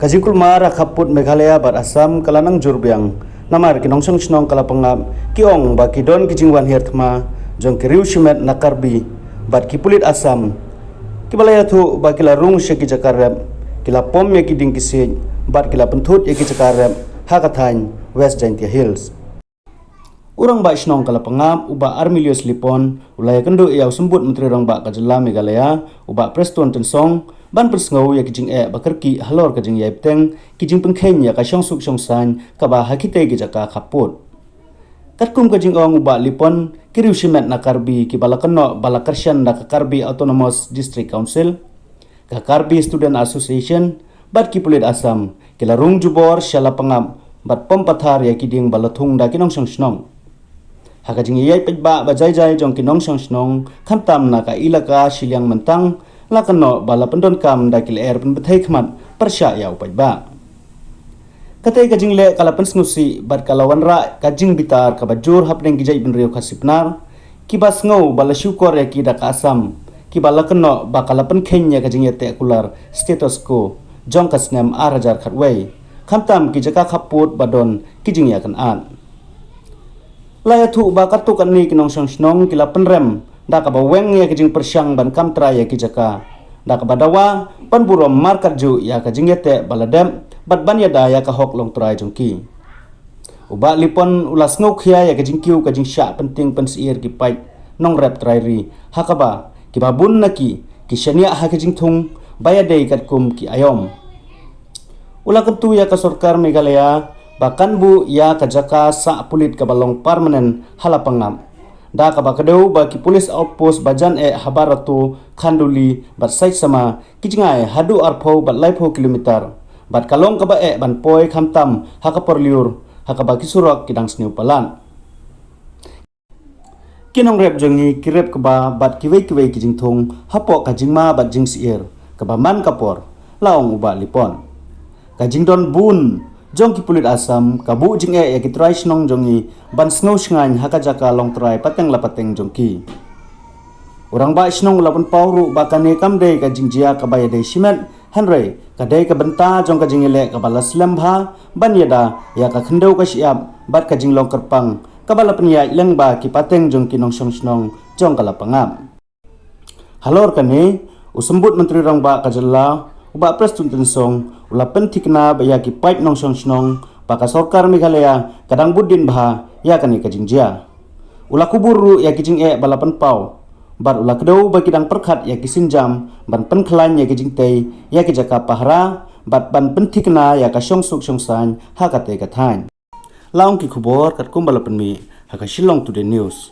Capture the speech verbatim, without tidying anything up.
Ka jingkulmar ha khappud Meghalaya bad Assam ka la nang jur biang. Namar ki nongshong shnong ka la pangap, ki ong ba ki don ki jingwan hiar thma jong ki riew shimet na Karbi bad ki pulit Assam, ki ba la ïathuh ba ki la rung sha ki jaka rep, ki la pom ïa ki dieng ki siej bad ki la pynthut ïa ki jaka rep ha ka thaiñ West Jaintia Hills. U Rangbah Shnong ka la pangap, u Bah Armilius Lipon, u la ïakynduh ïa u Symbud Myntri Rangbah ka jylla Meghalaya, u Bah Prestone Tynsong, ban pynsngew ïa ki jingeh ba kyrkieh halor ka jingïai bteng ki jingpynkheiñ ïa ka shongsuk shongsaiñ kaba ha kitei ki jaka khappud. Katkum ka jingong u Bah Lipon, ki riew shimet na Karbi ki ba la kynnoh ba la kyrshan da ka Karbi Autonomous District Council, ka Karbi Student Association bad ki pulit Assam ki la rung jubor sha la pangap bad pom pathar ïa ki dieng ba la thung da ki nongshong shnong. Ha ka jingïaid paidbah ba jai jai jong ki nongshong shnong, khamtam na ka ilaka shiliang Myntang, la kynnoh ba la pyndonkam da ki lyer pynbthei khmat pyrshah ïa u paidbah. Katei ka jingleh ka la pynsngewsih bad ka la wanrah ka jingbitar kaba jur hapdeng ki jaitbynriew Khasi Pnar, ki ba sngew ba la shukor ïa ki da ka Assam, ki ba la kynnoh ba ka la pynkheiñ ïa ka jingïateh kular status quo jong ka snem ar hajar khatwei, khamtam ki jaka khappud ba don ki jingïakynad. La ïathuh ba katto katne ki nongshong shnong ki la pynrem da kaba weng ïa ka jingpyrshang ban kam trai ïa ki jaka, da kaba dawa ban burom markatjuh ïa ka jingïateh ba la dep bad ban ïada ïa ka hok longtrai jong ki. U Bah Lipon u la sngewkhia ïa ka jingkiew ka jingshah pyntieng pynsyier ki paid nongrep trai ri, ha kaba ki ba bun na ki ki shaniah ha ka jingthung ba ïadei katkum ki aïom. U la kyntu ïa ka sorkar Meghalaya ba kan buh ïa ka jaka sah pulit kaba long permanent ha la pangap, da kaba kdew ba ki police outpost ba jan eh ha Barato, Khanduli bad Saitsama ki jngai haduh arphew bad laiphew kilometer, bad ka long kaba eh ban poi khamtam ha ka por lyiur ha kaba ki surok ki dang sniew palat. Ki nongrep jong ngi ki rep kba bad kiwei kiwei ki jingthung hapoh ka jingma bad jingsyier kaba man ka por, la ong u Bah Lipon. Ka jingdon bun jong ki pulit Assam ka buh jingeh ïa ki trai shnong jong ngi ban sngew shngaiñ ha ka jaka longtrai pateng la pateng jong ki. U Rangbah Shnong u la pynpaw ruh ba kane kam dei ka jingjia kaba ïadei shimet, hynrei ka dei ka bynta jong ka jingïaleh kaba la slem bha ban ïada ïa ka khyndew ka shyiap bad ka jinglong kyrpang kaba la pynïaid lyngba ki pateng jong ki nongshong shnong jong ka la pangap. Halor kane, u Symbud Myntri Rangbah ka jylla, u Bah Prestone Tynsong, u la pynthikna ba ïa ki paid nongshong shnong ba ka sorkar Meghalaya ka dang bud dien bha ïa kane ka jingjia. U la kubur ruh ïa ki jingeh ba la pynpaw bad u la kdew ba ki dang pyrkhat ïa ki sienjam ban pynkhlaiñ ïa ki jingtei ïa ki jaka pahara bad ban pynthikna ïa ka shongsuk shongsaiñ ha katei ka thaiñ. La ong ki khubor katkum ba la pynmih ha ka Shillong Today News.